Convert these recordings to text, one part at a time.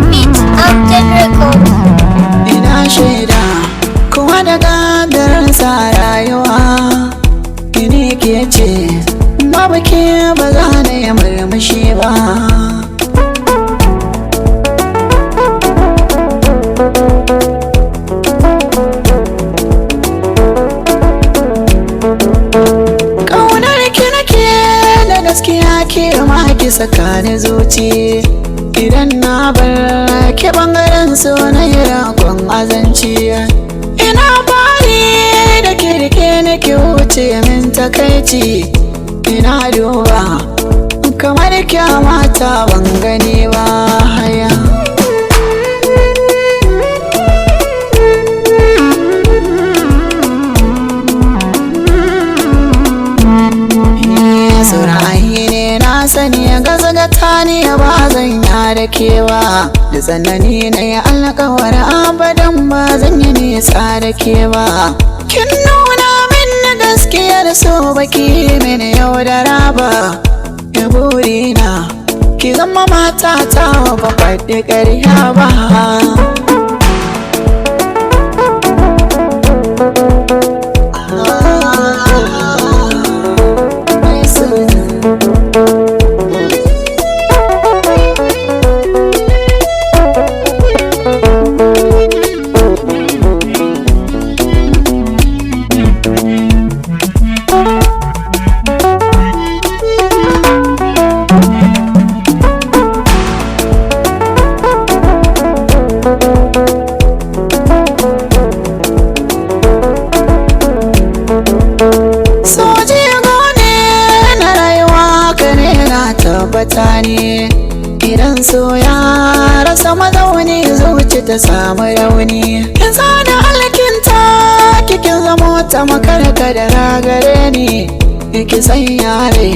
Beat Amjad Records. Ina shaida kuma da gadarsa rayuwa, kini ke ce babu ke ba za na yi murmushi ba. Ƙaunar ki nake da gaskiya, ke ma ki saka ni zuci. Idan na bar ki bangaren so na yi rakon azanci. Ina bari da kirke nake wuce min takaici. Ina duba kamar kyamata ban gani ba haya. Saurayi ne na sani, gazgata ne ba zan ya da kewa. Da tsanani na yi alkawar abadan ba zan yi nisa da kewa. Kin nuna min na gaskiyar so, baki mini yau da raba. Ya burina ki zama mata ta, ba faɗi ƙarya ba. Mai suna. Soji gone na rayuwa ka ne, na tabbata ne. Idan so ya rasa mazauni, zuci ta samu rauni. Kin zana alkinta, kikin zamo ta makarka da ragare ni. Ki san yare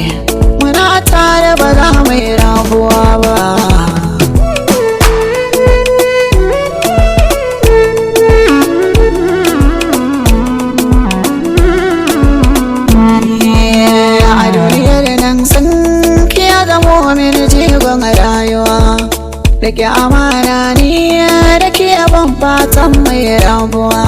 muna tare, ba za mu yi rabuwa ba. A duniyar nan sun kiya zamo mini jigon rayuwa. Da ke amana ni da ke ban fatan mai rabuwa.